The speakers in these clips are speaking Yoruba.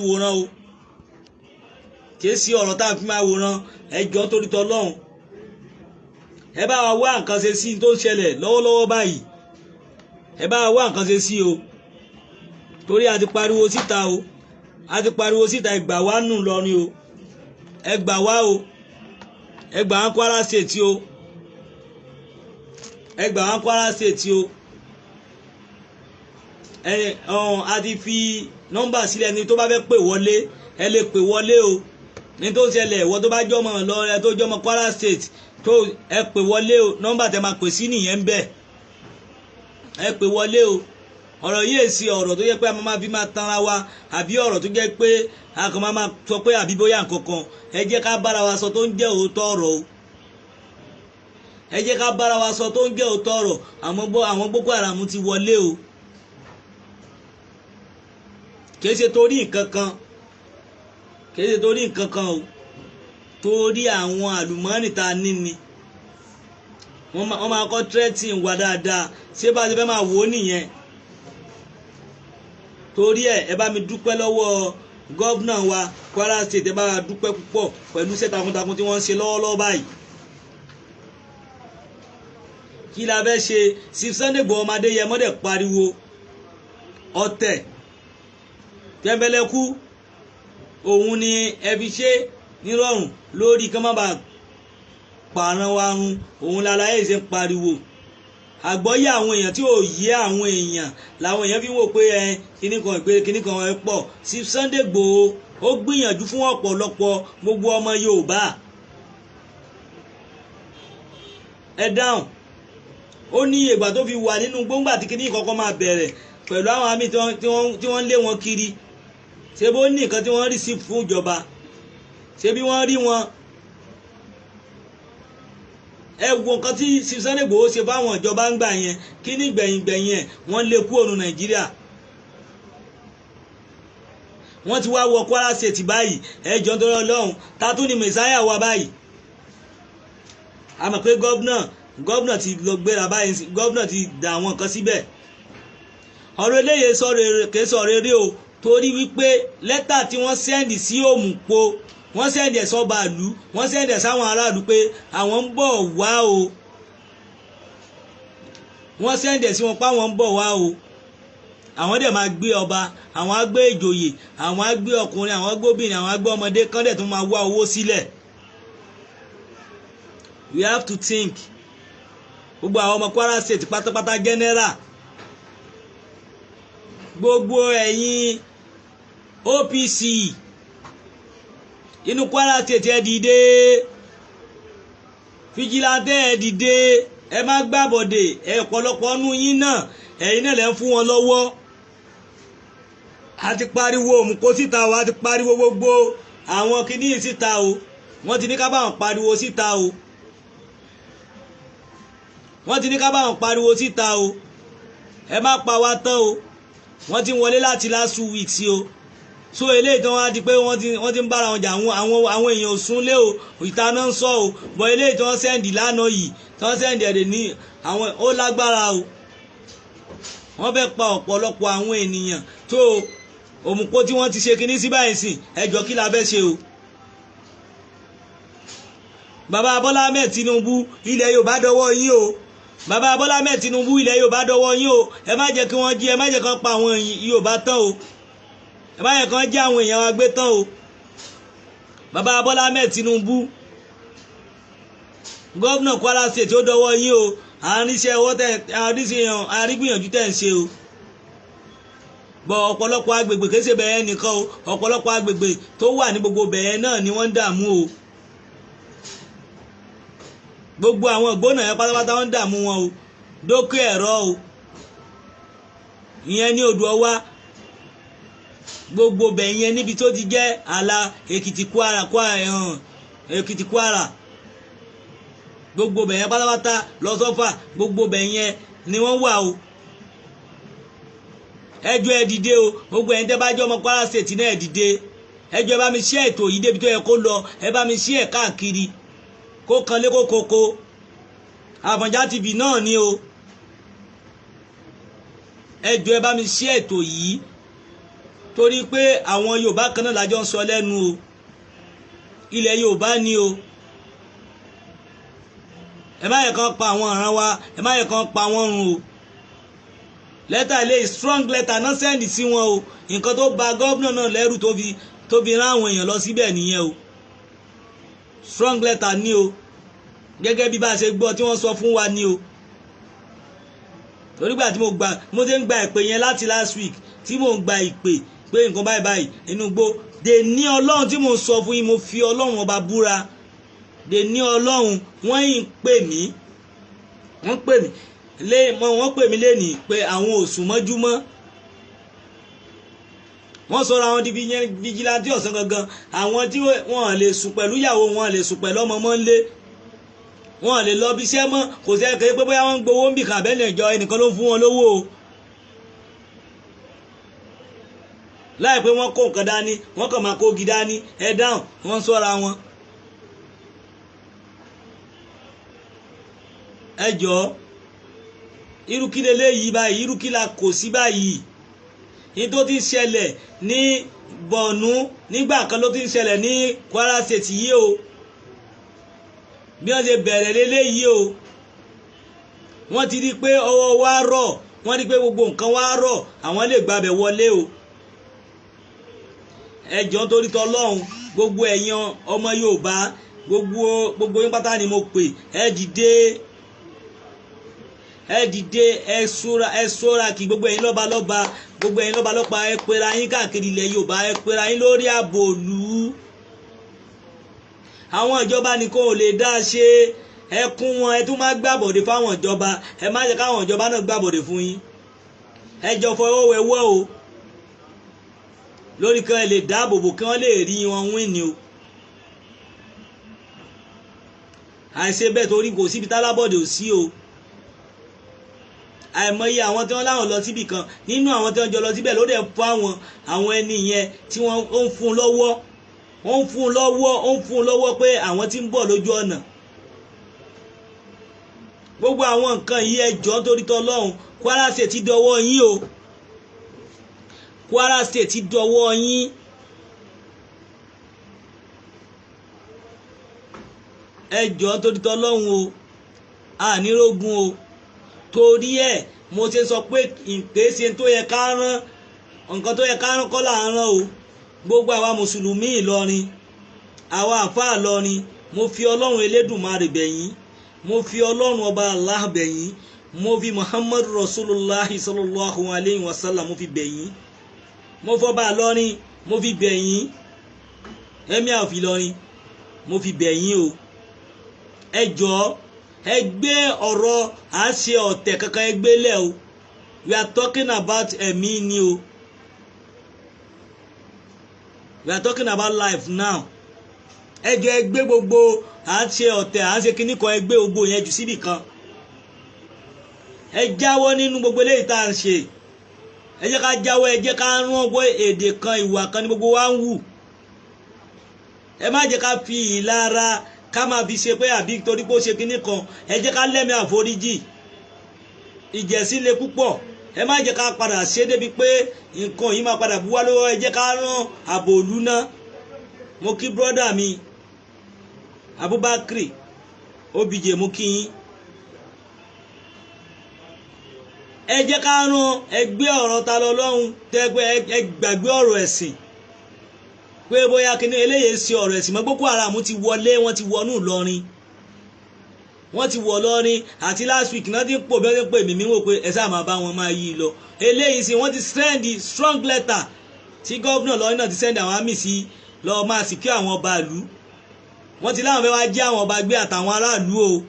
Wòran o, kìí ṣe ọ̀rọ̀ tá a fi máa wòran. Ẹ jọ̀ọ́, torí tọlọ́hun, ẹ bá wa wá nǹkan ṣe sí tó ń ṣẹlẹ̀ lọ́wọ́lọ́wọ́ báyìí. Ẹ bá wa wá nǹkan ṣe sí o, torí a ti pariwo síta o, a ti pariwo síta. Ẹ gbà wá nù lọrin o, ẹ gbà wá o, ẹ gbà wá Kwara State o, ẹ gbà wá Kwara State o. Ẹ ọ̀hún, a ti fi nọ́mbà sílẹ̀ ní tó bá fẹ́ pè wọlé, ẹ lè pè wọlé o. Ní tó ń ṣẹlẹ̀, ìwọ tó bá jọmọ Ìlọrin, tó jọmọ Kwara State, tó ẹ pè wọlé o. Nọ́mbà tẹ máa pè sí nìyẹn ń bẹ̀. Ẹ pè wọlé o. Ọ̀rọ̀ yìí èsì ọ̀rọ̀ tó yẹ pé a máa fi máa tanra wa, àbí ọ̀rọ̀ tó jẹ́ pé a kàn máa sọ pé àbí bóyá nǹkan kan. Ẹ jẹ́ ká bára wa sọ tó ń jẹ́ òótọ́ ọ̀rọ̀ o. Ẹ jẹ́ ká bára wa sọ tó ń jẹ́ òótọ́ ọ̀rọ̀. Àwọn Boko Haram ti wọlé o. Kìí ṣe torí nǹkan kan, kìí ṣe torí nǹkan kan o, torí àwọn àlùmọ́ọ́nì tá a ní ni. Wọ́n máa kọ́ threatening wa dáadáa. Ṣé bá a ti fẹ́ máa wò ó nìyẹn? Torí ẹ, ẹ bá mi dúpẹ́ lọ́wọ́ governor wa Kwara State. Ẹ bá wa dúpẹ́ púpọ̀ pẹ̀lú iṣẹ́ takuntakun tí wọ́n ń ṣe lọ́wọ́lọ́wọ́ báyìí. Kí la fẹ́ ṣe? Chief Sunday Igboho ọmọdé Adéyẹmọ dẹ̀ pariwo ọ̀tẹ̀ tẹ́ńbẹ́lẹ́kú. Òun ni ẹ fi ṣe nírọ̀rùn lórí kí wọ́n má bàa pààrọ̀ wa run. Òun lálàyé ṣe ń pariwo. Àgbọ́yé àwọn èèyàn tí ò yé àwọn èèyàn làwọn èèyàn fi ń wò pé ẹ kíní kan ìpè kíní kan ẹ pọ̀. Chief Sunday Igboho, ó gbìyànjú fún ọ̀pọ̀lọpọ̀ gbogbo ọmọ Yorùbá. Ẹ dáhùn. Ó ní ìgbà tó fi wà nínú gbóngbà tí kíní kọ́kọ́ máa bẹ̀rẹ̀ pẹ̀lú àwọn àmì tí wọ́n ń lé wọn kiri. Ṣé bó ní nǹkan tí wọ́n rí sí fún ìjọba? Ṣé bí wọ́n rí wọn? Ẹ wo nǹkan tí Sunday Igboho ṣe fáwọn ìjọba ń gbà yẹn. Kí ní gbẹ̀yìn gbẹ̀yìn ẹ̀? Wọ́n lé kúrò ní Nàìjíríà. Wọ́n ti wá wọ Kwara State báyìí. Ẹ jọ̀ọ́, nítorí Ọlọ́run, ta tún ni mẹ̀sáyà wa báyìí? A mọ̀ pé governor ti lọ gbéra báyìí. Governor ti dà àwọn nǹkan síbẹ̀. Ọ̀rọ̀ eléyìí sọ̀rọ̀, kìí sọ̀rọ̀ eré o, torí wípé lẹ́tà tí wọ́n send sí Òmùpó, wọ́n send ẹ̀ sọ́ba ìlú, wọ́n send ẹ̀ sáwọn aráàlú pé àwọn ń bọ̀ wá o. Wọ́n send ẹ̀ sí wọn pé àwọn ń bọ̀ wá o. Àwọn dẹ̀ máa gbé ọba, àwọn á gbé ìjòyè, àwọn á gbé ọkùnrin, àwọn á gbé obìnrin, àwọn á gbé ọmọdé kán dẹ̀ tún máa wá owó sílẹ̀. We have to think. Gbogbo àwọn ọmọ Kwara State pátápátá, general, gbogbo ẹ̀yin OPC inú Kwara State, ẹ dìde. Vigilante, ẹ dìde, ẹ má gbàbọ̀dè. Ẹ ọ̀pọ̀lọpọ̀ nú yín náà, ẹ̀yin náà lẹ́ ń fún wọn lọ́wọ́. A ti pariwo òmùkó síta o, a ti pariwo gbogbo àwọn kinní síta o. Wọ́n ti ní ká bá wọn pariwo síta o, wọ́n ti ní ká bá wọn pariwo síta o. Ẹ má pa wá tán o. Wọ́n ti ń wọlé láti last 2 weeks o. So eléyìí tí wọ́n á di pé wọ́n ti ń bára wọn jà, àwọn èèyàn ò súnlé o, ìta náà ń sọ o. Bọ̀ eléyìí tí wọ́n send lánàá yìí, tí wọ́n send ẹ̀dẹ̀ ní àwọn, ó lágbára o. Wọ́n fẹ́ pa ọ̀pọ̀lọpọ̀ àwọn ènìyàn tó òmùpó tí wọ́n ti ṣe kinní sí báyìí sìn. Ẹjọ́, kí la fẹ́ ṣe o? Bàbá Bọ́lá Ahmed Tinubu, ilẹ̀ Yorùbá dọwọ́ yín o. Bàbá Bọ́lá Ahmed Tinubu, ilẹ̀ Yorùbá dọwọ́ yín o. Ẹ má jẹ́ kí wọ́n jí, ẹ má jẹ́ kí wọ́n pa àwọn Yorùbá tán o. Ẹ má jẹ́ kí wọ́n jí àwọn èèyàn wa gbé tán o. Bàbá Bọ́lá Ahmed Tinubu, Governor Kwara State, ó dọwọ́ yín o. Àríṣẹ́ ọwọ́ tẹ àríṣẹ́ àrígbìyànjú tẹ̀ ń ṣe o. Bọ̀ ọ̀pọ̀lọpọ̀ agbègbè, kìí ṣe bẹ̀yẹn nìkan o, ọ̀pọ̀lọpọ̀ agbègbè tó wà ní gbogbo bẹ̀yẹn náà ni wọ́n ń dààmú o. Gbogbo àwọn ìgbónà yẹn pátápátá, wọ́n ń dààmú wọn o. Dókè ẹ̀rọ o, ìyẹn ní odò ọwá, gbogbo bẹ̀yẹn níbi tó ti jẹ́ àlà Èkìtì Kwara, Kwara, Èkìtì Kwara, gbogbo bẹ̀yẹn pátápátá lọ sọ́fà, gbogbo bẹ̀yẹn ni wọ́n wà o. Ẹjọ́, ẹ dìde o. Gbogbo ẹ̀yin tẹ́ bá jẹ́ ọmọ Kwara State náà, ẹ dìde. Ẹjọ́, ẹ bá mi ṣe ètò yìí débi tó yẹ kó lọ. Ẹ bá mi ṣe ẹ̀ káàkiri, kó kan lé kó koko. Àfọ̀njá TV náà ni o. Ẹjọ́, ẹ bá mi ṣe ètò yìí. Torí pé àwọn Yorùbá kan náà lájọ ń sọ lẹ́nu o, ilẹ̀ Yorùbá ni o. Ẹ má yẹ kán pa àwọn ọ̀ràn wa, ẹ má yẹ kán pa wọ́n run o. Lẹ́tà ilé strong letter náà send sí wọn o. Nǹkan tó bà gómìnà náà lẹ́rù tó fi rán àwọn èèyàn lọ síbẹ̀ nìyẹn o. Strong letter ní o, gẹ́gẹ́ bí bá a ṣe gbọ́ tí wọ́n sọ fún wa ní o. Torí gbà tí mo ti ń gba ìpè yẹn láti last week, tí mò ń gba ìpè pé nǹkan báyìí báyìí inú gbó dè ní Ọlọ́run tí mò ń sọ fún yín, mo fi Ọlọ́run ọba búra dè ní Ọlọ́run. Wọ́n yìí ń pè mí, wọ́n pè mí lé, wọ́n pè mí lénìí pé àwọn ò sùn mọ́júmọ́. Wọ́n sọ̀rọ̀ àwọn di vigilante ọ̀sán gangan, àwọn tí wọ́n lè sùn pẹ̀lú ìyàwó wọn, lè sùn pẹ̀lú ọmọ mọ́ ńlé, wọ́n lè lọ bí iṣẹ́ mọ́. Kò sí ẹ̀kẹ́ pé bóyá wọ́n ń gbowó ń bì kan àbẹ́lẹ̀ ìjọ ẹnìkan ló ń fún wọn lówó o. Láì pé wọ́n kó nǹkan dání, wọ́n kàn máa kógi dání, ẹ dáhùn, wọ́n ń sọ́ra wọn. Ẹ jọ̀ọ́, irú kí leléyìí báyìí, irú kí la kò sí báyìí? Ní tó ti ń ṣẹlẹ̀ ní Borno nígbà kan ló ti ń ṣẹlẹ̀ ní Kwara State yìí o. Bí wọ́n ṣe bẹ̀rẹ̀ leléyìí o, wọ́n ti rí i pé ọwọ́ wa rọ̀, wọ́n rí i pé gbogbo nǹkan wa rọ̀, àwọn lè gbabẹ̀ wọlé o. Ẹ jọ̀ọ́ nítorí tọlọ́hun, gbogbo ẹ̀yin ọmọ Yorùbá, gbogbo yín pátá ni mo pè, ẹ dìde, ẹ dìde, ẹ ṣọ́ra kí gbogbo ẹ̀yin lọ́ba lọ́ba, gbogbo ẹ̀yin lọ́ba lọ́pa, ẹ pera yín káàkiri ilẹ̀ Yorùbá, ẹ pera yín lórí ààbò ìlú. Àwọn ìjọba nìkan ò lè dá ṣe, ẹ kún wọn, ẹ tún má gbàbọ̀dé fáwọn ìjọba, ẹ má jẹ́ káwọn ìjọba náà gbàbọ̀dé fún yín. Ẹ jọ fọwọ́ wẹwọ́ o, lórí kan ẹ lè dáàbò bò kí wọ́n lè rí wọn wín ni o. Àìṣe bẹ́ẹ̀ torí kò síbi tálábọ̀dé ò sí o. Àìmọye àwọn tí wọ́n láwọn lọ síbì kan nínú àwọn tí wọ́n jọ lọ síbẹ̀ ló dẹ̀ fún àwọn ẹni yẹn tí wọ́n ń fún lọ́wọ́, ó ń fún lọ́wọ́, ó ń fún lọ́wọ́ pé àwọn tí ń bọ̀ lójú ọ̀nà. Gbogbo àwọn nǹkan yìí ẹ jọ̀ọ́ torí tọlọ́hun, Kwara State ti dọwọ́ yín o. Kwara State ti dọwọ́ yín. Ẹ jọ̀ọ́ torí tọlọ́hun o, ànírógun o. Torí ẹ̀ mo ṣe sọ pé ìpèsè tó yẹ ká rán, nǹkan tó yẹ ká rán kọ́ là ń rán o. Gbogbo àwa mùsùlùmí Ìlọrin, àwa àfáà Ìlọrin, mo fi Ọlọ́run Elédùmarè bẹ̀ yín, mo fi Ọlọ́run ọba Allah bẹ̀ yín, mo fi Muhammadu Rasulullah sallallahu alayhi wa sallam mo fi bẹ̀ yín, mo fọba Ìlọrin mo fi bẹ̀ yín, Emir of Ìlọrin mo fi bẹ̀ yín o. Ẹ jọ̀ọ́, ẹ gbé ọ̀rọ̀ à ń ṣe ọ̀tẹ̀ kankan, ẹ gbé lẹ̀ o. We are talking about ẹ̀mí ni o. We are talking about life now. Ẹ jọ̀ọ́, ẹ gbé gbogbo à ń ṣe ọ̀tẹ̀, à ń ṣe kíní kan, ẹ gbé gbogbo yẹn jù síbì kan. Ẹ jáwọ́ nínú gbogbo eléyìí tá à ń ṣe. Ẹ jẹ́ ká jáwọ́, ẹ jẹ́ ká rán ọgbọ́ èdè kan, ìwà kan ní gbogbo wa ń wù. Ẹ má jẹ́ ká fi ìlara ká máa fi ṣe pé àbí torí pé ó ṣe kíní kan. Ẹ jẹ́ ká lẹ́mìí àforíjì. Ìjẹ̀sí le púpọ̀. Ẹ má jẹ́ ká padà ṣe débi pé nǹkan yìí máa padà buwá lọ́wọ́. Ẹ jẹ́ ká rán ààbò ìlú náà. Mo kí brọ́dà mi Abubakar Obj, mo kí yín. Ẹ jẹ́ ká rán, ẹ gbé ọ̀rọ̀ ta lọ lọ́hùn, tẹ́gbẹ́ ẹ gbàgbé ọ̀rọ̀ ẹ̀sìn pé bóyá kíní eléyìí ṣe ọ̀rọ̀ ẹ̀sìn mọ́. Boko Haram ti wọlé, wọ́n ti wọnú Ìlọrin, wọ́n ti wọ̀ lọ́rin. Àti last week náà ti ń pò bí wọ́n ti ń pè mí, mi wò pé ẹ sáà máa bá wọn máa yí i lọ. Eléyìí sì wọ́n ti send strong letter tí gómìnà lọ́rin náà ti send àwọn àmì sí lọ́ọ́ máa sì kí àwọn ọba ìlú. Wọ́n ti láwọn fẹ́ wá jí àwọn ọba gbé àtàwọn aráàlú o.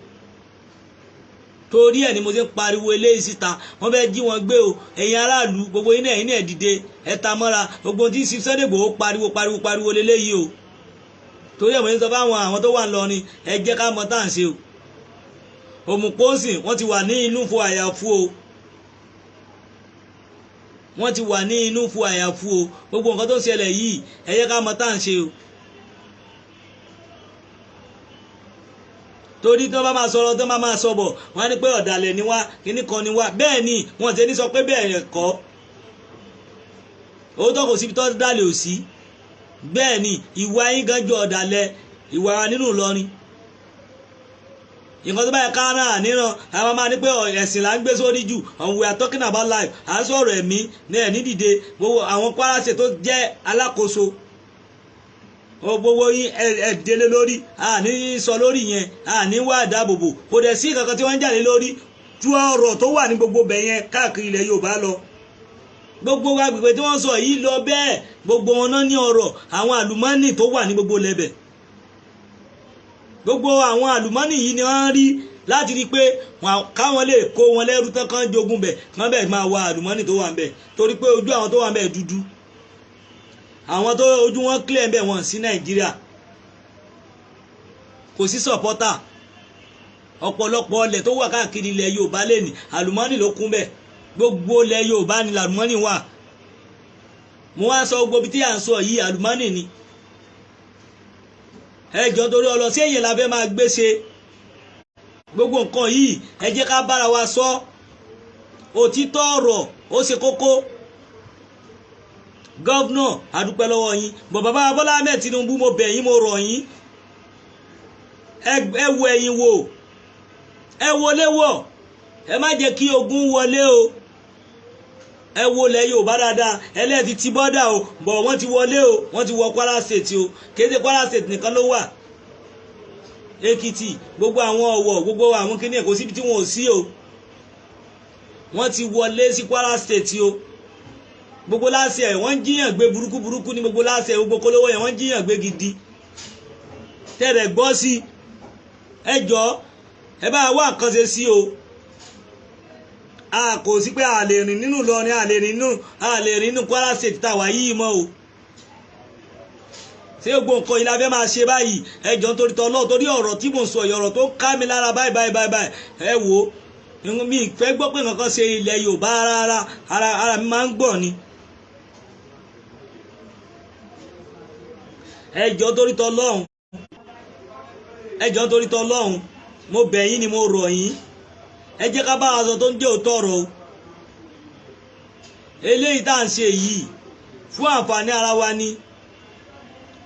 Torí ẹ̀ ni mo ṣe ń pariwo eléyìí síta, wọ́n fẹ́ jí wọn gbé o. Ẹ̀yin aráàlú gbogbo yín náà, ẹ̀yin náà dìde, ẹ ta mọ́ra. Gbogbo tí Sunday Igboho pariwo pariwo pariwo leléyìí o. Torí ẹ̀ mo ṣe ń sọ fáwọn àwọn tó wà ńlọrin, ẹ jẹ́ ká mọ tá à ń ṣe o. Òmùpọ́nsìn wọ́n ti wà ní inú fo àyàfu o. Wọ́n ti wà ní inú fo àyàfu o. Gbogbo nǹkan tó ń ṣẹlẹ̀ yìí, ẹ jẹ́ ká mọ tá à ń ṣe o. Torí tí wọ́n bá máa sọ̀rọ̀, tí wọ́n bá máa sọ bọ̀, wọ́n á ní pé ọ̀dàlẹ̀ ni wá, kíní kan ni wá. Bẹ́ẹ̀ ni wọ́n ti ní sọ pé bẹ́ẹ̀ kọ́. Òótọ́ kò síbi tó dálẹ̀ ò sí. Bẹ́ẹ̀ ni ìwà yín gan jọ ọ̀dàlẹ̀ ìwà wa nínú Ìlọrin. Nǹkan tó bá yẹ ká náà níran àwọn máa ní pé ẹ̀sìn là ń gbé sórí jù, and we are talking about life, à ń sọ̀rọ̀ ẹ̀mí ní ẹ̀ nídìde. Gbogbo àwọn Kwara State tó jẹ́ alákòóso gbogbo yín ẹ̀ délé lórí, à ní sọ lórí yẹn, à ní wá ìdáàbòbò. Kò dẹ̀ sí kankan tí wọ́n ń jà lé lórí ju ọ̀rọ̀ tó wà ní gbogbo bẹ̀ yẹn káàkiri ilẹ̀ Yorùbá lọ. Gbogbo agbègbè tí wọ́n sọ yìí lọ bẹ́ẹ̀, gbogbo wọn náà ní ọ̀rọ̀ àwọn àlùmọ́nì tó wà ní gbogbo lẹ́bẹ̀. Gbogbo àwọn àlùmọ́nì yìí ni wọ́n rí láti rí pé káwọn lè kó wọn lẹ́rú tán kán jogun bẹ̀, kán bẹ̀ máa wa àlùmọ́nì tó wà ń bẹ̀, torí pé ojú àwọn tó wà ń bẹ̀ dúdú, àwọn tó ojú wọn clear ń bẹ̀ wọ́n sí Nàìjíríà, kò sí sọ̀pọ́tà. Ọ̀pọ̀lọpọ̀ ọlẹ̀ tó wà káàkiri ilẹ̀ Yorùbá lẹ́nì àlùmọ́nì ló kún bẹ̀. Gbogbo ilẹ̀ Yorùbá ni àlùmọ́nì wà. Mo wá sọ gbogbo ibi tí à ń sọ yìí àlùmọ́nì ni. Ẹ jọ̀ọ́ torí ọlọ sí èyàn la fẹ́ máa gbé ṣe gbogbo nǹkan yìí. Ẹ jẹ́ ká bára wa sọ òtítọ́ ọ̀rọ̀, ó ṣe kókó. Gọ́vnọ̀, àdúpẹ́ lọ́wọ́ yín, bọ̀ bàbá Bọ́lá Ahmed Tinubu, mo bẹ̀ yín, mo rọ̀ yín, ẹ wo ẹ̀yìn wò, ẹ wọlé wọ̀, ẹ má jẹ́ kí ogun wọlé o. Ẹ wo ilẹ̀ Yorùbá dáadáa, ẹlẹ́ẹ̀tì ti bọ́dà o, bọ̀ wọ́n ti wọlé o, wọ́n ti wọ Kwara State o. Kéde Kwara State nìkan ló wà, Èkìtì, gbogbo àwọn Ọ̀wọ̀, gbogbo àwọn kíní ẹ̀, kò síbi tí wọn ò sí o. Wọ́n ti wọlé sí Kwara State o. Gbogbo láṣẹ ẹ̀ wọ́n ń jíyàn gbé burúkú burúkú ní gbogbo láṣẹ, gbogbo kólówó yẹn wọ́n ń jíyàn gbé gidi. Tẹ̀rẹ̀ gbọ́ sí ẹ jọ, ẹ bá wá nǹkan ṣe sí o. A kò sí pé a lè rìn nínú Ìlọrin, a lè rìn nínú, a lè rìn nínú Kwara State tá a wà yìí mọ́ o. Ṣé gbogbo nǹkan yìí la fẹ́ máa ṣe báyìí? Ẹ jọ nítorí tọ́lọ́, torí ọ̀rọ̀ tí mò ń sọ yìí, ọ̀rọ̀ tó ń ká mi lára báyìí báyìí báyìí báyìí. Ẹ wò ó, mi fẹ́ gbọ́ pé nǹkan kan ṣe ilẹ̀ Yorùbá rárá, ara mi máa ń gbọ̀n ni. Ẹ jọ torí tọ́lọ́hún, ẹ jọ torí tọ́lọ́hún, mo bẹ̀ yín ni, mo rọ̀ yín, ẹ jẹ́ ká bá aṣọ tó ń jẹ́ òótọ́ ọ̀rọ̀ o. Eléyìí tá à ń ṣe yìí fún àǹfààní ara wa ni,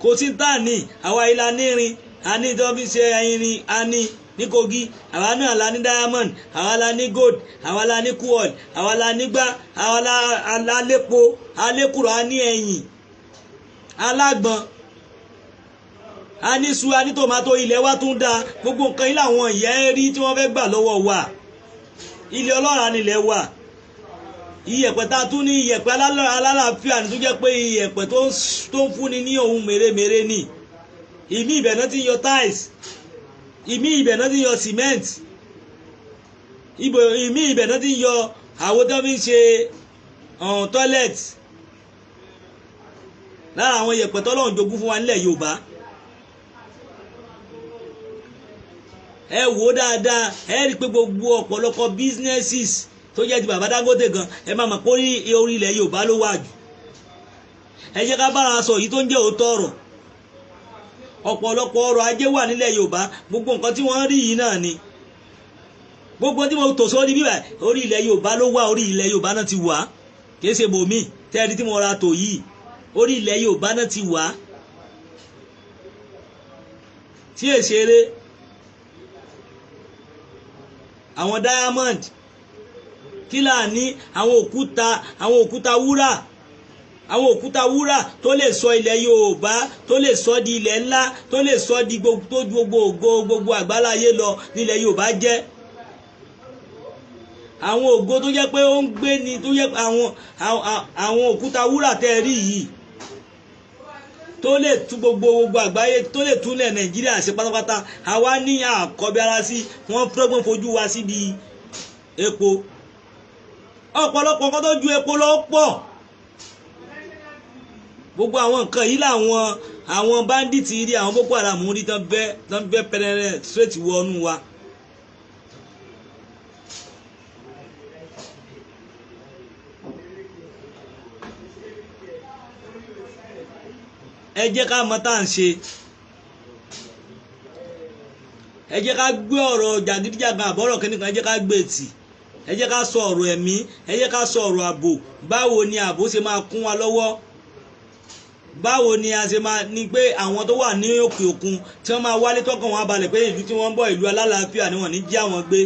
kò sí tá à ní. Àwa ilà nírin, a ní tí wọ́n fi ṣe irin, a ní ní Kogi, àwa náà la ní diamond, àwa la ní gold, àwa la ní kuol, àwa la ní gbá, àwa la lépo, alékùrọ̀, a ní ẹ̀yìn alágbọ̀n, a ní su, a ní tòmátò, ilẹ̀ wa tún dáa. Gbogbo nǹkan yìí làwọn ìyá ẹ rí tí wọ́n fẹ́ gbà lọ́wọ́ wa. Ilẹ̀ ọlọ́ràá nílẹ̀ wa, iyẹ̀pẹ̀ tá a tún ní, iyẹ̀pẹ̀ alálàáfíà ní, tó jẹ́ pé iyẹ̀pẹ̀ tó ń fúnni ní ohun mèremère ni. Ìmí ibẹ̀ náà ti ń yọ tiles, ìmí ibẹ̀ náà ti ń yọ cement, ìmí ibẹ̀ náà ti ń yọ àwo tó fi ń ṣe toilet. Lára àwọn iyẹ̀pẹ̀ tọ́lọ́run jogún fún wa nílẹ̀ Yorùbá. Ẹ wò ó dáadáa, ẹ rí i pé gbogbo ọ̀pọ̀lọpọ̀ businesses tó jẹ́ ti bàbá Dangote gan, ẹ máa mọ̀ pé orí ilẹ̀ Yorùbá ló wà jù. Ẹ jẹ́ ká bára sọ èyí tó ń jẹ́ òótọ́ ọ̀rọ̀. Ọ̀pọ̀lọpọ̀ ọrọ̀ ajé wà nílẹ̀ Yorùbá. Gbogbo nǹkan tí wọ́n rí yìí náà ni gbogbo tí mo tò sórí bíbà, orí ilẹ̀ Yorùbá ló wà, orí ilẹ̀ Yorùbá náà ti wà, kìí ṣe bòmí tẹ́ẹ̀rí tí mo ra tò yìí, orí ilẹ̀ Yorùbá náà ti wà. Tí èsèré àwọn diamond kí là ní, àwọn òkúta, àwọn òkúta wúrà, àwọn òkúta wúrà tó lè sọ ilẹ̀ Yorùbá, tó lè sọ di ilẹ̀ ńlá, tó lè sọ di gbogbo ògo gbogbo àgbáláyé lọ nílẹ̀ Yorùbá jẹ́. Àwọn ògo tó jẹ́ pé ó ń gbé ni, tó jẹ́ àwọn òkúta wúrà tẹ́ ẹ rí yìí tó lè tú gbogbo gbogbo àgbáyé, tó lè túlẹ̀ Nàìjíríà ṣe pátápátá. Àwa ní àkọ́bí ara sí wọ́n fẹ́gbọ́n fojú wa síbi epo. Ọ̀pọ̀lọpọ̀ nǹkan tó ju epo lọ pọ̀. Gbogbo àwọn nǹkan yìí làwọn àwọn bandits rí, àwọn Boko Haram rí, tán bẹ́ pẹrẹrẹ straight wọnú wa. Ẹ jẹ́ ká mọ̀ tá à ń ṣe. Ẹ jẹ́ ká gbé ọ̀rọ̀ jàgídíjàgan àbọ̀rọ̀ kìnìkan, ẹ jẹ́ ká gbé tì. Ẹ jẹ́ ká sọ ọ̀rọ̀ ẹ̀mí, ẹ jẹ́ ká sọ ọ̀rọ̀ ààbò. Báwo ni ààbò ṣe máa kún wa lọ́wọ́? Báwo ni a ṣe máa ní pé àwọn tó wà ní òkè òkun tí wọ́n máa wálé tọkàn wọn balẹ̀ pé ìlú tí wọ́n ń bọ̀ ìlú alálàáfíà ni wọ́n ní jí àwọn gbé?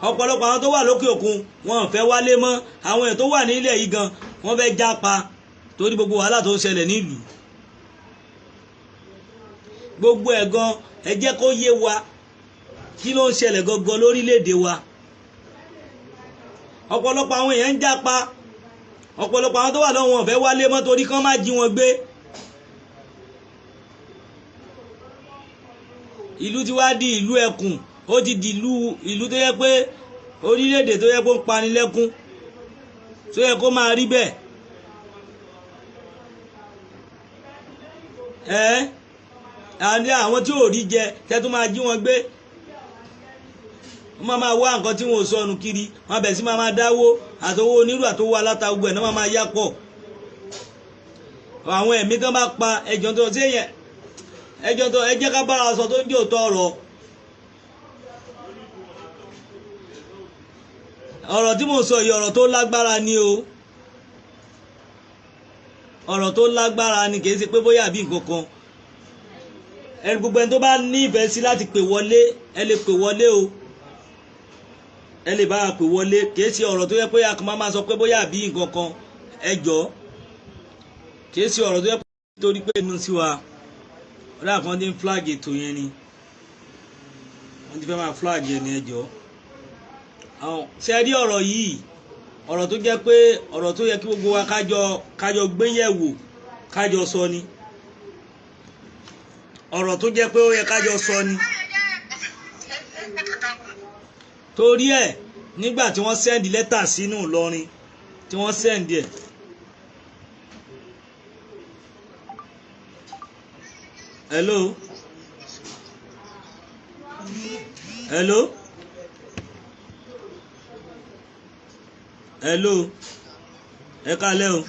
Ọ̀pọ̀lọpọ̀ àwọn tó wà lókè òkun wọn ò fẹ́ wálé mọ́. Àwọn èèyàn tó wà nílẹ̀ yìí gan wọ́n fẹ́ jápa torí gbogbo wàhálà tó ń ṣẹlẹ̀ nílùú. Gbogbo ẹ̀ gan ẹ jẹ́ kó yé wa kí ló ń ṣẹlẹ̀ gangan lórílẹ̀‐èdè wa. Ọ̀pọ̀lọpọ̀ àwọn èèyàn ń jápa, ọ̀pọ̀lọpọ̀ àwọn tó wà lọ́wọ́ wọn ò fẹ́ wálé mọ́ torí kán má jí wọn gbé. Ìlú ti wá di ìlú ẹkùn, ó ti di ìlú tó yẹ pé orílẹ̀-èdè tó yẹ kó ń pani lẹ́kún, tó yẹ kó máa rí bẹ́ẹ̀. Ẹ àti àwọn tí ò rí jẹ tẹ́tún máa jí wọn gbé, wọ́n máa wá nǹkan tí wọn ò sọnù kiri, wọ́n bẹ̀ sí máa dáwó àtọwọ́ onírú àtọwọ́ aláta gbogbo ẹ̀ náà máa yá pọ̀. Àwọn ẹ̀mí tán bá pa ẹjọ́ tó ṣe yẹn, ẹjọ́ tó ẹ jẹ́ ká bára sọ tó ń jẹ́ òótọ́ ọ̀rọ̀. Ọ̀rọ̀ tí mo sọ yìí ọ̀rọ̀ tó lágbára ni o, ọ̀rọ̀ tó lágbára ni, kì í ṣe pé bóyá àbí nǹkan kan. Ẹni gbogbo ẹni tó bá ní ìfẹ́ sí láti pè wọlé, ẹ lè pè wọlé o, ẹ lè bá a pè wọlé. Kì í ṣe ọ̀rọ̀ tó yẹ pé a kàn máa sọ pé bóyá àbí nǹkan kan, ẹ jọ̀ọ́. Kì í ṣe ọ̀rọ̀ tó yẹ pé torí pé inú sí wa ọ̀rẹ́ àkàndé ń flag ètò yẹn ni wọ́n ti fẹ́ máa flag yẹn ni, ẹ jọ̀ọ́. Ṣe rí ọ̀rọ̀ yìí, ọ̀rọ̀ tó jẹ́ pé ọ̀rọ̀ tó yẹ kí gbogbo wa kájọ gbéyẹ̀wò, kájọ sọ ni. Ọ̀rọ̀ tó jẹ́ pé ó yẹ kájọ sọ ni. Torí ẹ̀ nígbà tí wọ́n sẹ́ndì lẹ́tà sínú Ìlọrin, tí wọ́n sẹ́ndì ẹ̀, hello hello hello, ẹ kálẹ́ o,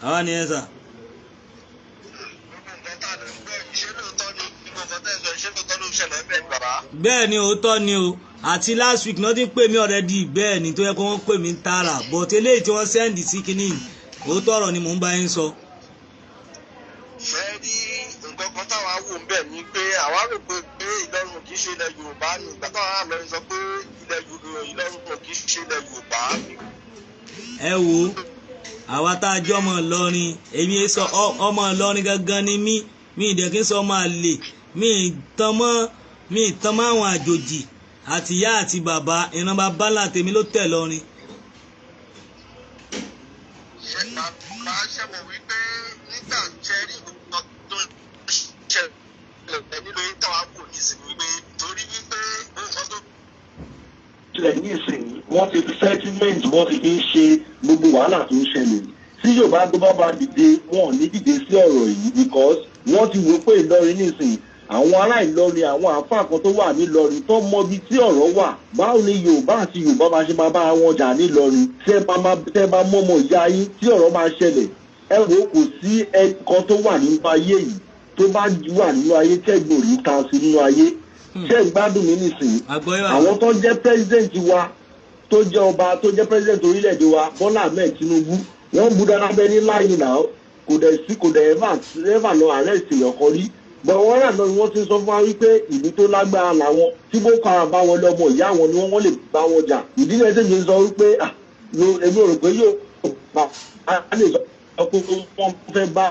àwa ni ẹ sà. Bẹ́ẹ̀ ni, òótọ́ ni o. Àti last week náà ti ń pè mí already, bẹ́ẹ̀ ni tó yẹ kó wọ́n pè mí tààrà, but eléyìí tí wọ́n sẹ́ndì sí kínní, òótọ́ ọ̀rọ̀ ni mò ń bá yín sọ. Ṣé rí nǹkan kan táwa wò ń bẹ̀ ni pé àwa rò pé Ìlọrin kì í ṣe ilẹ̀ Yorùbá ni. Ìgbà táwa Ìlọrin sọ pé ilẹ̀ Ìlọrin kì í ṣe ilẹ̀ Yorùbá. Ẹ wo àwa tá a jọ ọmọ Ìlọrin, èmi sọ ọmọ Ìlọrin gangan ni mí, mi ìdẹ̀ kí n sọ ọmọ àlè, mi ìtàn mọ́ àwọn àjòjì àti ìyá àti bàbá, ìran bàbá ńlá tèmi ló tẹ̀ lọ́rin. Ṣé bàbá ṣẹ̀mọ̀ wípé nígbà tẹ́ rí nǹkan tó ń ṣẹlẹ̀ nínú táwa wò nísìnyí wípé torí wípé nǹkan tó ṣẹlẹ̀ ní ìsìn, wọ́n ti fi sentiment, wọ́n ti fi ń ṣe gbogbo wàhálà tó ń ṣẹlẹ̀. Tí Yorùbá tó bá dìde, wọn ò ní dìde sí ọ̀rọ̀ yìí because wọ́n ti wò pé Ìlọrin nísìn, àwọn ará Ìlọrin, àwọn àáfàá kan tó wà nílọrin tó mọ ibi tí ọ̀rọ̀ wà. Báwo ni Yorùbá àti Yorùbá máa ṣe máa bá wọn jà nílọrin? Tẹ́ bá mọ́mọ́ ìyá yín tí ọ̀rọ̀ máa ṣẹlẹ̀, ẹ wò kò sí ẹnìkan tó wà nínú ayé yìí tó bá wà nínú ayé tẹ́gbọ̀n rí ta sí nínú ayé. Ṣé ń gbádùn mi nísìnyí? Àwọn tó jẹ́ president wa, tó jẹ́ ọba, tó jẹ́ president orílẹ̀-èdè wa, Bọ́lá Ahmed Tinubu, wọ́n bu dáadáa bẹ́ẹ̀ ní láyé náà, kò dẹ̀ sí, kò dẹ̀ ever lọ arrest èèyàn kan rí. Bọ̀ wọ́n rà náà ni wọ́n ti sọ fún wa wípé ìlú tó lágbára làwọn, tí Boko Haram bá wọlé, ọmọ ìyá wọn ni wọ́n lè bá wọn jà. Ìdílé tí mi sọ wípé èmi ò rò pé yóò bá a lè sọ pé wọ́n fẹ́ bá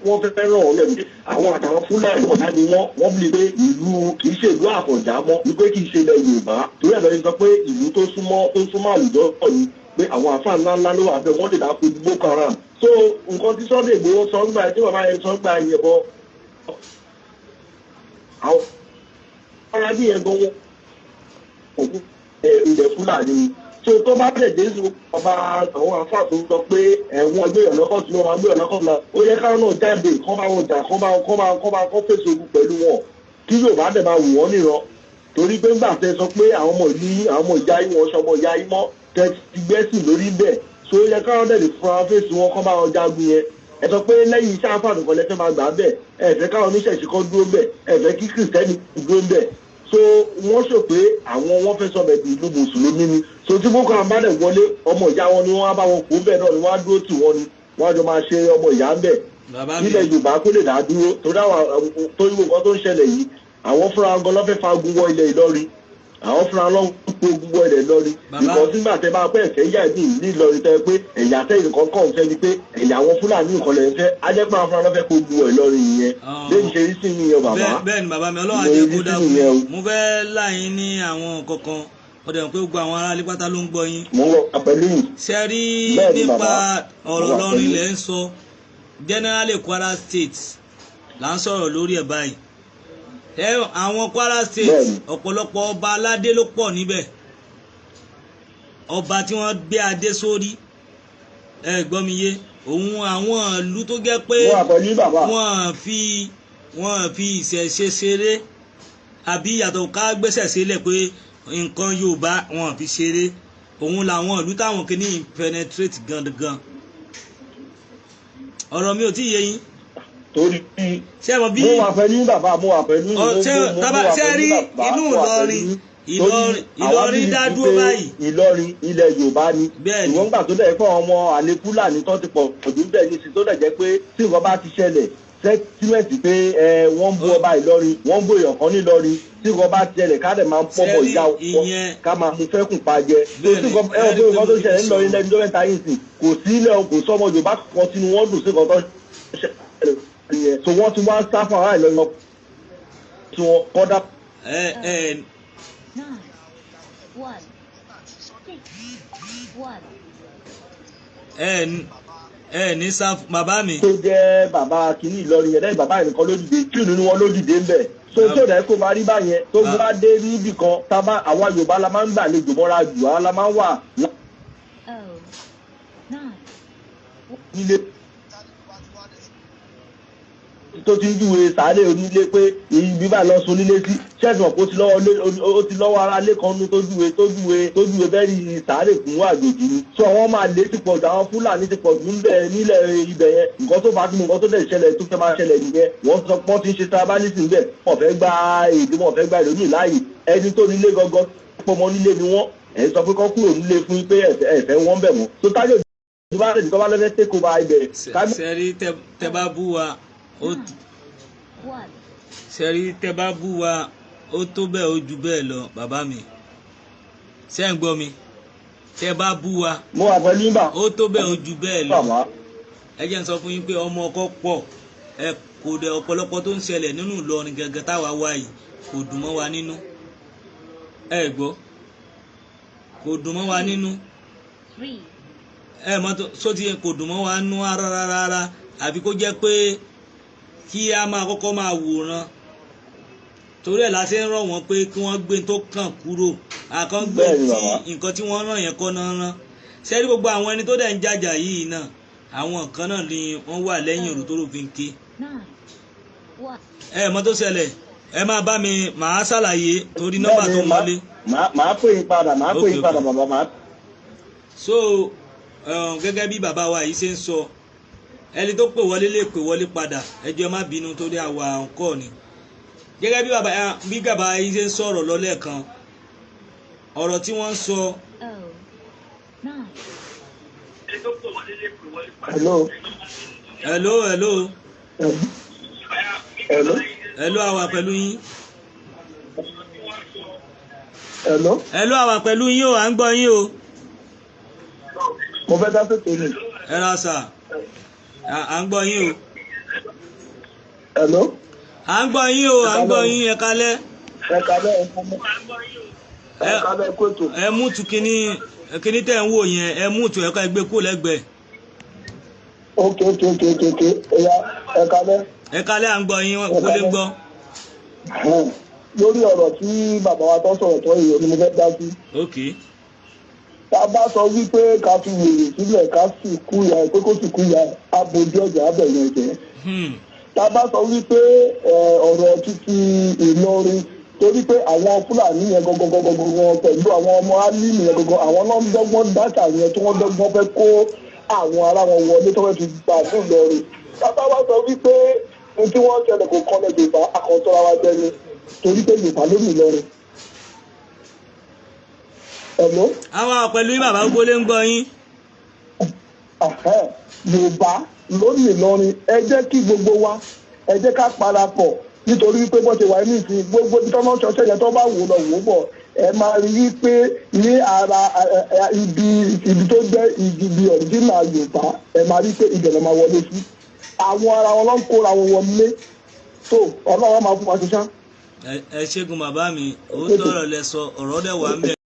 wọ́n fẹ́ ràn ọ́ lẹ́nu. Àwọn àtàwọn Fúlàní ọ̀tá ni wọ́n bí pé ìlú kì í ṣe ìlú Àfọ̀njá mọ́, wípé kì í ṣe ilẹ̀ Yorùbá. Torí ẹ̀ lọ́ọ́ sọ pé ìlú tó súnmọ́ àwùjọ pọ̀ ni, pé àwọn àfáà ńlá ńlá ló wà bẹ́ẹ̀, wọ́n lè dá pé Boko Haram. So nǹkan tí Sunday Igboho sọ nígbà tí bàbá yẹn sọ nígbà yẹn bọ àwọn ará bí yẹn gan wọn òkú ilẹ̀ Fúlàní. So tó bá tẹ̀ dé sí ọba àwọn àfáà tó sọ pé ẹ̀wọ̀n agbéyàn lọ́kọ̀ tí wọ́n agbéyàn lọ́kọ̀ lọ, ó yẹ káwọn náà jáde kán bá wọn jà, kán bá kán fèsì ogun pẹ̀lú wọn, kí Yorùbá dẹ̀ máa wù wọ́n níran. Torí pé ńgbà tẹ sọ pé àwọn ọmọ ìlú, àwọn ọmọ ìyá yín, wọn ṣọmọ ìyá yín mọ́, tẹ ti gbẹ́sìn lórí bẹ́ẹ̀. So ó yẹ káwọn dẹ̀ lè fúnra fèsì wọn, kán bá wọn jagun yẹn. Ẹ sọ pé lẹ́yìn iṣẹ́ àǹfààní kan lẹ́fẹ́ máa gbà bẹ́ẹ̀, ẹ fẹ́ káwọn oníṣẹ̀ṣe kan dúró bẹ́ẹ̀, ẹ fẹ́ kí Kìrìsìtẹ́nì dúró bẹ́ẹ̀. So wọ́n sọ pé àwọn wọ́n fẹ́ sọ bẹ̀ẹ́ di ìlú mùsùlùmí ni. So tí Boko Haram bá dẹ̀ wọlé, ọmọ ìyá wọn ni wọ́n á bá wọn kó bẹ́ẹ̀ náà ni wọ́n á dúró tì wọ́n ni wọ́n á jọ máa ṣe ọmọ ìyá ń bẹ̀. Bàbá mi, Ilẹ̀ Yorùbá kó lè dá dúró, torí àwọn torí gbogbo nǹkan tó ń ṣẹlẹ̀ yìí, àwọn fúnra gan ló fẹ́ fa ogun wọ ilẹ̀ Ìlọrin, àwọn fúnra ló ń kó ogun wọ ilẹ̀ Ìlọrin. Bàbá- Because nígbà tẹ bá pẹ́ ẹ̀fẹ́ yà ní ìlú Ìlọrin, tẹ pé ẹ̀yà tẹ̀yìn kọ̀ọ̀kan fẹ́ ni pé ẹ̀yà àwọn Fúlàní nǹkan lẹ̀ ń fẹ́, á jẹ́ pé àwọn fúnra ló fẹ́ kó ogun wọ Ìlọrin yẹn. Ah. Lẹ́yìn ṣe rí sí nìyẹn, bàbá. Bẹ́ẹ̀ ni, bàbá mi, Ọlọ́run Mo á jẹ́ rí kó sí dáa fún nìyẹn o. mi. Mo fẹ́ láyín ní àwọn kankan ọ̀dẹ̀ pé gbogbo àwọn aráalé pátá ló ń gbọ́ yín. Mo ń wọ pẹ̀lú yìí. Ṣe rí Bẹ́ẹ̀ ni, nípa bàbá. ọ̀rọ̀ Mo wà Ìlọrin pẹ̀lú. lẹ́ ń sọ, generally Kwara State là ń sọ̀rọ̀ lórí ẹ̀ báyìí. Ẹ àwọn Kwara State, Bẹ́ẹ̀ni. ọ̀pọ̀lọpọ̀ ọba aládé ló pọ̀ níbẹ̀, ọba tí wọ́n gbé adé sórí. Ẹ gbọ́ mi yé? Òun àwọn ìlú tó jẹ́ pé Mo wà pẹ̀lú yín, bàbá. wọ́n fi ìṣẹ̀ṣe ṣeré, àbí yàtọ̀ ká gbéṣẹ̀ sílẹ̀ pé nǹkan Yorùbá, wọ́n fi ṣeré. Òun làwọn ìlú táwọn kìíní penetrate gangan. Ọ̀rọ̀ mi ò tí ì yé yín? Torí Ṣé ẹ mọ̀ bí mo wà pẹ̀lú yín, bàbá, mo wà pẹ̀lú yín. Ọ, Mo wà ṣé pẹ̀lú rí yín, bàbá, inú mo wà pẹ̀lú Ìlọrin, yín. Ìlọrin Torí àwa Ìlọrin believe dá dúró pé báyìí. Ìlọrin ilẹ̀ Yorùbá ni. Bẹ́ẹ̀ni. Ìwọ̀n gbà tó dẹ̀ fún ọmọ àlè Fúlàní tó ti pọ̀ jù bẹ́ẹ̀ ní sí, tó dẹ̀ jẹ́ pé tí nǹkan bá ti ṣẹlẹ̀, sentiment pé ẹ wọ́n ń bú ọba Ìlọrin, wọ́n ń bú èèyàn kan nílọrin, tí nǹkan bá ti ṣẹlẹ̀, ká dẹ̀ máa ń pọ̀bọ̀ Ṣé rí ìyá wọn, ká máa mú fẹ́kùn pa jẹ. Tó tí Bẹ́ẹ̀ni, nǹkan ẹ wọ́n pé ẹ rí nǹkan tó pé mo ṣẹlẹ̀ ti ńlọrin sọ. lẹ́nu tó mẹ́ta yìí sì kò sí ilẹ̀, kò sọ́mọ Yorùbá kan sínú wọn dùn sí nǹkan tó ṣẹlẹ̀ yẹn. So wọ́n ti wá ń sá fún ará Ìlọrin tí wọ́n kọ́dá. Ẹ ẹ 9, 1, 6, 1. Ẹ ẹ ní sá, bàbá mi. Tó jẹ́ bàbá kìíní Ìlọrin yẹn, lẹ́yìn bàbá yẹn nìkan ló dìde, tí nínú wọn ló dìde ń bẹ̀. So tó dẹ̀ kó máa rí báyẹn tó bá dé níbì kan, tábà àwa Yorùbá la máa ń gbàlejò mọ́ra jù, àwa la máa ń wà 0, 9, nílé tó ti ń júwe sàárè onílé pé ibi báyìí lọ sun onílé sí. Ṣẹ́ẹ̀sì mọ̀ pé ó ti lọ́wọ́ ara lé kan nú tó júwe bẹ́ẹ̀ ní sàárè fún àjòjì ni. So àwọn máa lé ti pọ̀ jù, àwọn Fúlàní ti pọ̀ jù ńbẹ̀ nílẹ̀ ibẹ̀ yẹn. Nǹkan tó fà á tí mo nǹkan tó dẹ̀ ṣẹlẹ̀ tó fẹ́ máa ṣẹlẹ̀ nìyẹn. Wọ́n sọ pé wọ́n ti ń ṣe tribalism bẹ́ẹ̀, wọ́n fẹ́ gba èdè, wọ́n fẹ́ gba ìlú láàyè. Ẹni tó nílé gangan pọmọ nílé ni wọ́n ẹ̀ sọ pé kọ́ kúrò nílé fún pé ẹ̀fẹ́ wọn bẹ̀ mọ́. So táyọ̀ ìjọba rẹ̀ nìkan bá lọ́fẹ́ take over ibẹ̀. Ṣe rí, tẹ bá bú wa ó 9, 1. Ṣe rí, tẹ bá bú wa, ó tó bẹ́ẹ̀, ó ju bẹ́ẹ̀ lọ. Bàbá mi, ṣé ń gbọ́ mi? Tẹ bá bú wa, Mo wà pẹ̀lú yín, bà. ó tó bẹ́ẹ̀, ó ju bẹ́ẹ̀ lọ. Bàbá. Ẹ jẹ́ n sọ fún yín pé ọmọ ọkọ pọ̀, ẹ kò dẹ̀ ọ̀pọ̀lọpọ̀ tó ń ṣẹlẹ̀ nínú Ìlọrin gẹ́gẹ́ táwa wá yìí kò dùn mọ́ wa nínú. Ẹ gbọ́, kò dùn mọ́ wa nínú. 3, Ẹ mọ̀ tó só ti kò dùn mọ́ wa nú rárá rárá, àbí kó jẹ́ pé kí a máa kọ́kọ́ máa wòran. Torí ẹ̀ la ṣe ń rọ̀ wọ́n pé kí wọ́n gbé tó kàn kúrò àkàngbé Bẹ́ẹ̀ni, tí bàbá. nǹkan tí wọ́n ràn yẹn kọ́ náà rán. Ṣé rí gbogbo àwọn ẹni tó dẹ̀ ń jàjà yìí náà, àwọn kan náà ni wọ́n wà lẹ́yìn òrò tó rò fi ń ké. 9, 1. Ẹ mọ̀ tó ṣẹlẹ̀, ẹ máa bá mi, màá ṣàlàyé torí nọ́mbà tó ń wọlé. Màá pè yín padà, màá pè yín padà, bàbá, màá. So gẹ́gẹ́ bí bàbá wa yìí ṣe ń sọ, ẹni tó pè wọlé lè pè wọlé padà. Ẹ jọ̀ọ́, ẹ má bínú torí àwa ọ̀nkọ́ ni. Gẹ́gẹ́ bí bàbá yìí ṣe ń sọ̀rọ̀ lọ́lẹ́kan, ọ̀rọ̀ tí wọ́n ń sọ. 0, 9, Hello. Hello, hello. Hello. Hello, àwa pẹ̀lú yín. Hello. Hello, àwa pẹ̀lú yín o, à ń gbọ́ yín o. Mo fẹ́ dá sètò ni. Ẹ ra sà, à ń gbọ́ yín o. Hello. À ń gbọ́ yín o, à ń gbọ́ yín. Ẹ kalẹ́. Ẹ kalẹ́, ẹ kalẹ́, kó ètò. Ẹ mú tu kíní kíní tẹ̀ ń wò yẹn, ẹ mú tu ẹ̀ka ẹgbẹ́ kó lẹ́gbẹ̀ẹ́. Ok, ẹ̀yà, ẹ kalẹ́. Ẹ kalẹ́, à ń gbọ́ yín, kó lè gbọ́. Lórí ọ̀rọ̀ tí bàbá wa tó sọ̀rọ̀ tó yìí ni mo fẹ́ dá sí. Ok. Tá a bá sọ wípé ká fi wèrè sílẹ̀, ká sì kú ya ẹ̀ pé kó sì kú ya ẹ̀, abojú ọjà abẹ̀yẹn jẹ́. Tá a bá sọ wípé ọ̀rọ̀ títí Ìlọrin, torí pé àwọn Fúlàní yẹn gangan pẹ̀lú àwọn ọmọ Álímì yẹn gangan, àwọn náà ń dọ́gbọ́n dáṣà yẹn tí wọ́n dọ́gbọ́n fẹ́ kó àwọn ará wọn wọlé tó fẹ́ fi gbà ní Ìlọrin. Tá a bá wá sọ wípé ní tí wọ́n ṣẹlẹ̀ kò kọ́lẹ̀ Yorùbá, akọ̀tọ́ra wa jẹ́ ni. Torí pé Yorùbá ló ní Ìlọrin. Hello? Àwa pẹ̀lú yín, bàbá, gbólé ń gbọ́ yín. Ẹ̀hẹ́, Yorùbá ló ní Ìlọrin. Ẹ jẹ́ kí gbogbo wa, ẹ jẹ́ ká parapọ̀, nítorí wípé bó ṣe wà ní ìsìn, gbogbo ibi tó máa ń ṣọṣẹ́ yẹn, tó bá wò lọ wò bọ̀, ẹ máa rí i pé ní ara ibi tó jẹ́ ibi ọ̀ríjìnà Yorùbá, ẹ máa rí i pé ibẹ̀ ló máa wọlé sí. Àwọn ara wọn ló ń kóra wọn wọlé tó. Ọlọ́run máa fún wa ṣiṣẹ́. Ẹ ṣẹ́gun, bàbá mi, òótọ́ ọ̀rọ̀ lẹ sọ, ọ̀rọ̀ dẹ̀ wà ń bẹ̀.